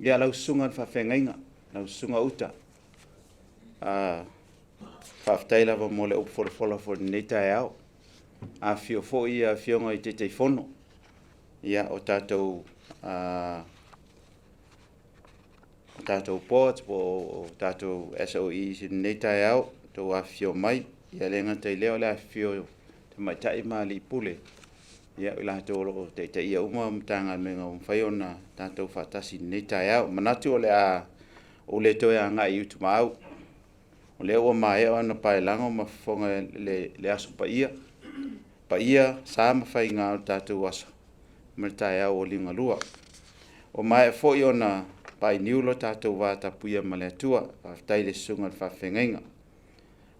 Ia, lau susuga i le faafeagaiga, lau Susuga Uta, faafetai lava mo le upu folafola foi i lenei taeao. Afifio foi Afioga i Taitaifono o tatou Boards po o tatou SOEs i lenei taeao ua outou afifio mai. E le gata i lea o le afifio o tamaitai ma alii Pule, o i latou o lo o taitaia uma Matagaluega ua mafai ona tatou faatasi i lenei taeao. E manatu o le a ou le toe agai i utumaau, o lea ua maea ona paelago ma fofoga le Aso Paia, paia, sa ma faiga o le tatou aso ma le taeao ua liugalua. Ua maea foi ona painiu lo tatou vatapuia ma le Atua, faafetai i le susuga i le faafeagaiga.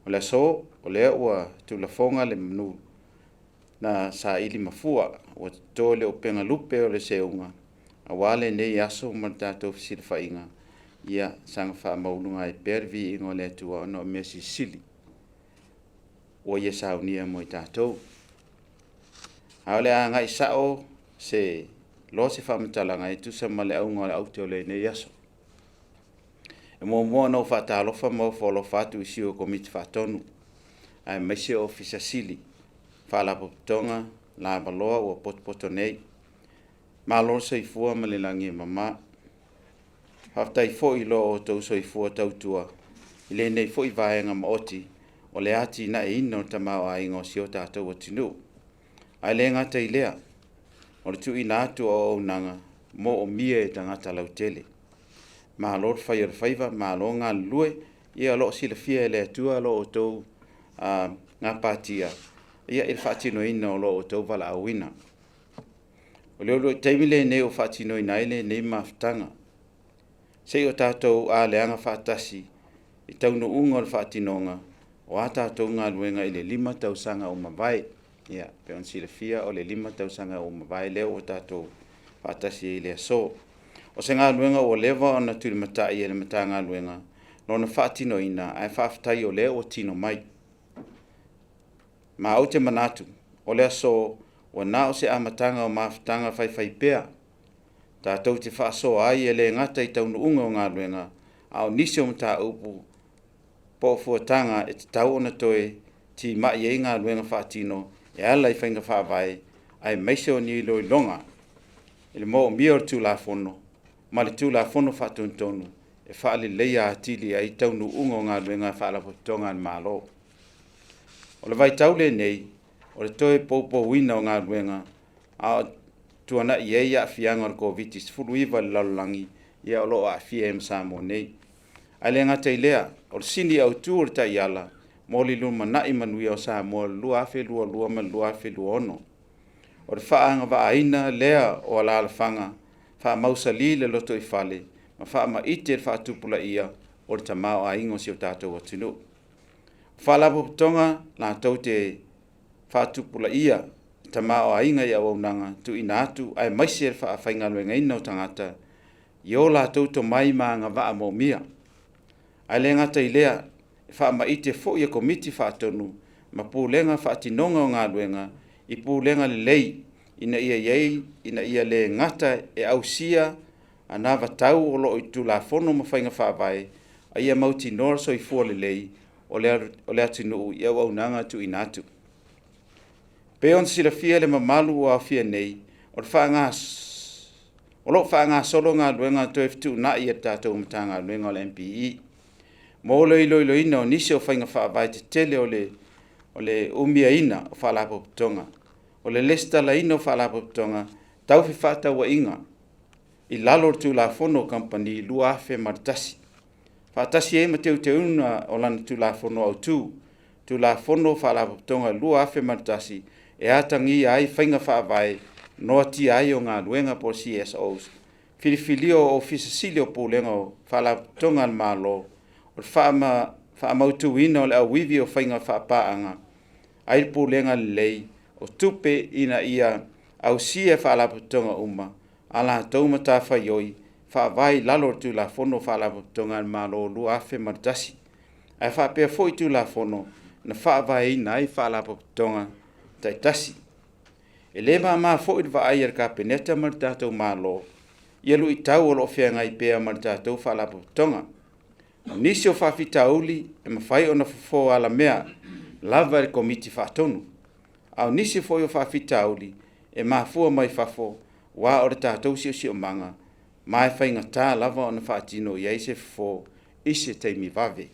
O le aso, o lea ua tuulafoga le manu na saili mafua ua toto le upega lupe o le seuga aua lenei aso ma le tatou fesilafaiga. Ia saga faamaualuga ai pea le viiga o le Atua ona o mea silisili ua Ia saunia mo i tatou. Ae o le a agai sao loa se faamatalaga e tusa ma le auga o le aute o lenei aso. E muamua ona ou faatalofa ma ofo alofa atu i Sui o Komiti Faatonu aemaise Ofisa Sili o Faalapotopotoga lavaloa ua potopoto nei. Malo le soifua ma le lagi e mama. Faafetai foi i lo outou soifua tautua i lenei foi vaega maoti o le atinaeina o le tamaoaiga o si o tatou atunuu. Ae le gata i lea, o le tuuina atu o auaunaga moomia e tagata lautele. Malo le fai o le faiva, malo galulue. Ia o lo o silafia e le Atua lo outou gapatia i le faatinoina o lo outou valaauina. O le uluai taimi lenei ua faatinoina ai lenei mafutaga, se i o tatou aleaga faatasi i taunuuga o le faatinoga o a tatou galuega i le 5 tausaga ua mavae. E pei ona silafia o le 5 tausaga ua mavae lea ua tatou faatasi ai i le aso. O se galuega ua leva ona tulimatai e le Matagaluega lona faatinoina, ae faafetai o lea ua tino mai. Ma ou te manatu, o le aso, ua na o se amataga o mafutaga faifaipea tatou te faasoa ai, e le gata i taunuuga o galuega, a o nisi o mataupu po o fuataga e tatau ona toe timai ai galuega faatino e ala i faiga faavae, aemaise o ni iloiloga i le moomia o le Tulafono ma le Tulafono Faatonutonu e faaleleia atili ai taunuuga o galuega a Faalapotopotoga a le Malo. O le vaitau lenei, o le toe poupouina o galuega a o tuanai ai aafiaga o le Koviti-19 i le lalolagi, o lo o aafia ai ma Samoa nei. Ae le gata i lea, o le sini autu o le taiala mo le lumanai manuia o Samoa 2022 ma le 2026. O le faaagavaaina lea o alaalafaga, faamausali le lotoifale ma faamaite le faatupulaia o le tamaoaiga o si o tatou atunuu. O Faalapotopotoga latou te faatupulaia le tamaoaiga i auaunaga tuuina atu aemaise le faafaigaluegaina o tagata i o latou tomai ma agavaa moomia. Ae le gata i lea, e faamaite foi e Komiti Faatonu ma Pulega faatinoga o galuega i pulega lelei ina ia le gata e ausia anavatau o lo o i Tulafono ma faiga faavae, a ia mautinoa le soifua lelei o le atunuu i auaunaga tuuina atu. E pei ona silafia e le mamalu ua aofia nei, o lo o faagasolo galuega toe fetuunai a le tatou Matagaluega o le MPE mo le iloiloina o nisi o faiga faavae tetele o le umiaina o Faalapotopotoga, o le resitalaina o Faalapotopotoga tau Fefaatauaiga i lalo o le Tulafono o Kamupani 2001, faatasi ai ma Teuteuga o lana Tulafono Autu, Tulafono o Faalapotopotoga 2001, e atagia ai faiga faavae noatia ai o galuega po o CSOs, filifilia o Ofisa Sili o Pulega o Faalapotopotoga a le Malo, o le faamautuina o le auivi o faiga faapaaga a le pulega lelei o tupe ina ia ausia e Faalapotopotoga uma a latou matafaioi faavae i lalo o le Tulafono o Faalapotopotoga a le Malo 2001, ae faapea foi Tulafono na faavaeina ai Faalapotopotoga taitasi. E le mama foi i le vaai a le Kapeneta ma le tatou Malo ia luitau o lo o feagai pea ma le tatou Faalapotopotoga. O nisi o faafitauli e mafai ona fofo alamea lava e le Komiti Faatonu, a o nisi foi o faafitauli e mafua mai fafo, aua o le tatou siosiomaga, ma e faigata lava ona faatino i ai se fofo i se taimi vave.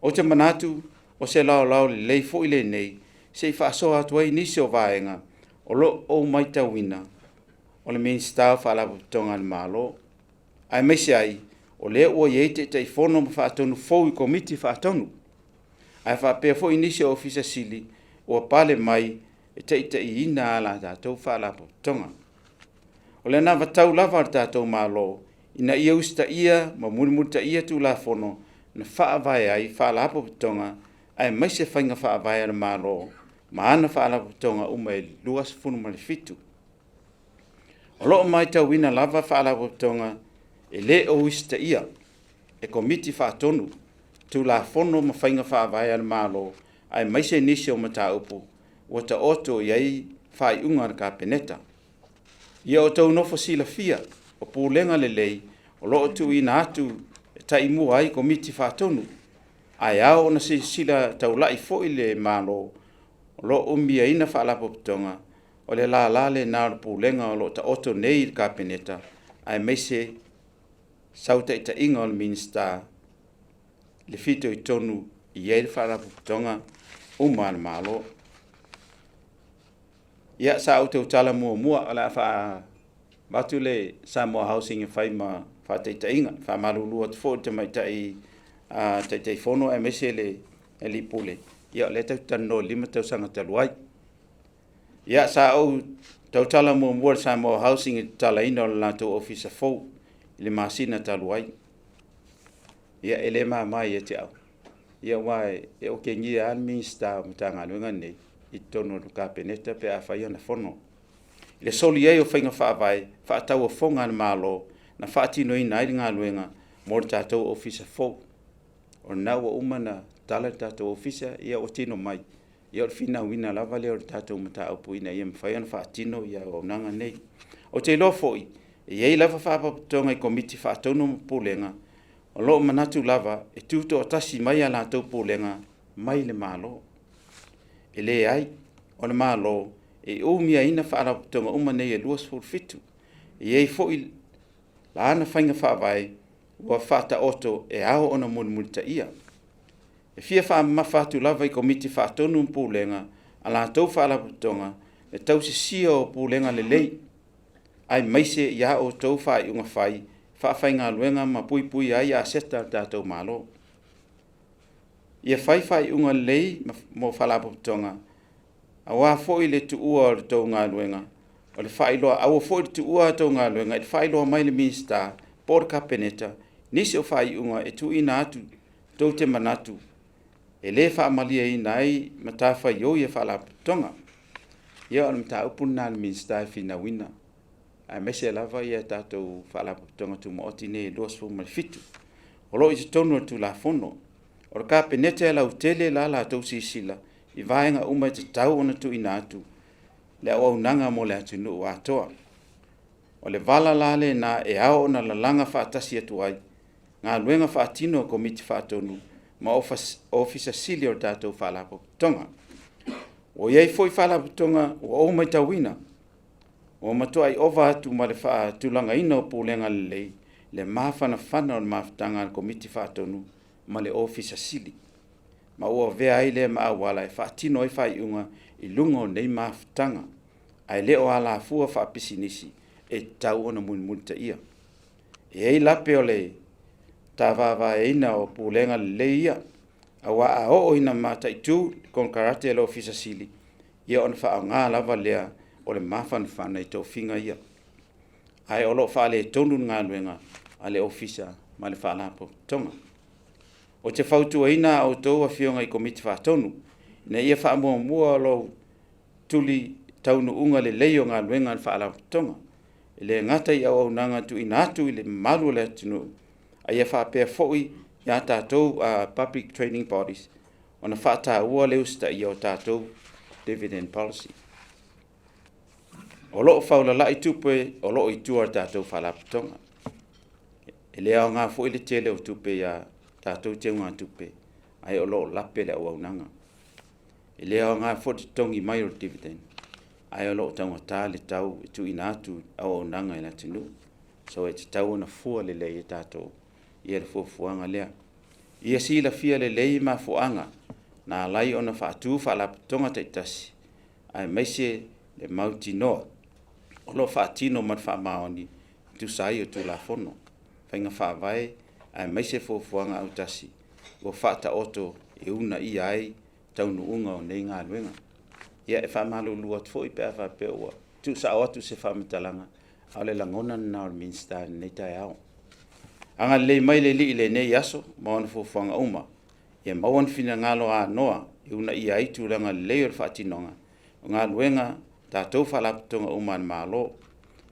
Ou te manatu o se laolao lelei foi lenei se i faasoa atu ai nisi o vaega o lo o matauina o le Minisita o Faalapotopotoga a le Malo, aemaise ai o lea ua i ai Taitaifono ma Faatonu fou i Komiti Faatonu, ae faapea foi nisi o Ofisa Sili ua pale mai e taitaiina a latou Faalapotopotoga. O le anavatau lava a le tatou Malo ina ia usitaia ma mulimulitaia Tulafono na faavae ai Faalapotopotoga aemaise faiga faavae a le Malo ma ana Faalapotopotoga uma e 27. O lo o matauina lava Faalapotopotoga e le o usitaia e Komiti Faatonu Tulafono ma faiga faavae a le Malo, aemaise nisi o mataupu ua taoto i ai faaiuga a le Kapeneta. Ia outou nofo silafia, o pulega lelei o lo o tuuina atu e taimua ai Komiti Faatonu, ae ao ona silasila taulai foi le Malo o lo o umiaina Faalapotopotoga, o le lala lena o le Pulega o lo o taoto nei i le Kapeneta, aemaise sau taitaiga o le Minisita i le fitoitonu i ai le Faalapotopotoga uma a le Malo. Ia, sa ou tautala muamua o le a avatu le Samoa Housing e fai ma faataitaiga. E faamalulu atu foi i le Tamaitai Taitaifono aemaise le Alii Pule, ia o lea tatou te talanoa i le 5 tausaga talu ai. Ia, sa ou tautala muamua i le Samoa Housing i le tatalaina o le latou ofisa fou i le masina talu ai. Ia, e le mama ia te au, aua e okegia lava le Minisita o le Matagaluega lenei i totonu o le Kapeneta pe a fai ana fono. I le soli ai o faiga faavae faatauofoga a le Malo na faatinoina ai le galuega mo le tatou ofisa fou. O lena ua uma ona tatala le tatou ofisa, ia ua tino mai, ia o le finauina lava lea o le tatou mataupu ina ia mafai ona faatino auaunaga nei. Ou te iloa foi, e i ai lava Faalapotopotoga i Komiti Faatonu ma Pulega o lo o manatu lava e tutoatasi mai a latou pulega mai le Malo. E leai, o le Malo e umiaina Faalapotopotoga uma nei e 27. E i ai foi la ana faiga faavae ua faataoto e ao ona mulimulitaia. E fia faamamafa atu lava i Komiti Faatonu ma Pulega a latou Faalapotopotoga le tausisia o pulega lelei, aemaise i a outou faaiuga fai faafaigaluega ma puipuia ai aseta a le tatou Malo. Ia fai faaiuga lelei mo Faalapotopotoga aua foi le tuua o le tou galuega, aua foi le tuua a outou galuega i le faailoa mai i le Minisita po o le Kapeneta nisi o faaiuga e tuuina atu tou te manatu e le faamalieina ai matafaioi a Faalapotopotoga. Ia o le mataupu lena a le Minisita e finauina, aemaise lava tatou Faalapotopotoga Tumaoti nei e 27. O lo o i totonu o le Tulafono. O le Kapeneta e lautele la latou silasila i vaega uma e tatau ona tuuina atu le auaunaga mo le atunuu atoa. O le vala la lena e ao ona lalaga faatasi atu ai galuega faatino a Komiti Faatonu ma Ofisa Sili o tatou Faalapotopotoga. Ua i ai foi Faalapotopotoga ua ou matauina ua matuai ova atu ma le faatulagaina o pulega lelei le mafanafana o le mafutaga a le Komiti Faatonu ma le Ofisa Sili, ma ua avea ai lea ma auala e faatino ai faaiuga i luga o nei mafutaga, ae le o alafua faapisinisi e tatau ona mulimulitaia. E i ai lape o le vaevaeina o pulega lelei ia, aua a oo ina mataitu konekarate a le Ofisa Sili, ia ona faaaoga lava lea o le mafanafana i tofiga ia, ae o lo o faaletonu le galuega a le Ofisa ma le Faalapotopotoga. Ou te fautuaina a outou Afioga i Komiti Faatonu, ina ia faamuamua lou tuli taunuuga lelei o galuega a le Faalapotopotoga. E le gata i auaunaga tuuina atu i le mamalu o le atunuu, a ia faapea foi ia tatou public training bodies ona faataua le usitaia o tatou dividend policy. O lo o faulalai tupe o lo o i tua o le tatou Faalapotopotoga. E le aoga foi le tele o tupe ia tatou teugatupe, ae o lo o lape le auaunaga. E le aoga foi le totogi mai o le dividend, ae o lo o taugata le tau e tuuina atu i auaunaga i le atunuu. So e tatau ona fua lelei e tatou ia le fuafuaga lea. Ia silafia lelei mafuaaga na ala ai ona faatu Faalapotopotoga taitasi, aemaise le mautinoa o lo o faatino ma le faamaoni e tusa ai o Tulafono, faiga faavae aemaise fuafuaga autasi ua faataoto e uunaia ai taunuuga o nei galuega. Ia e faamalulu atu foi pe a faapea ua tuusao atu se faamatalaga, a o le lagona lena o le Minisita i lenei taeao. Agalelei mai le Alii i lenei aso ma ona fuafuaga uma, ia maua ni finagalo anoa e uunaia ai tulaga lelei o le faatinoga o galuega a tatou Faalapotopotoga uma a le Malo.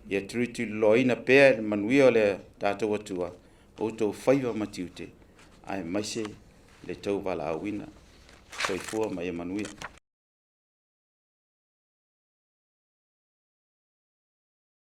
Ia tulituliloaina pea e le manuia o lo tatou Atua outou faiva ma tiute, aemaise le tou valaauina. Soifua ma ia manuia.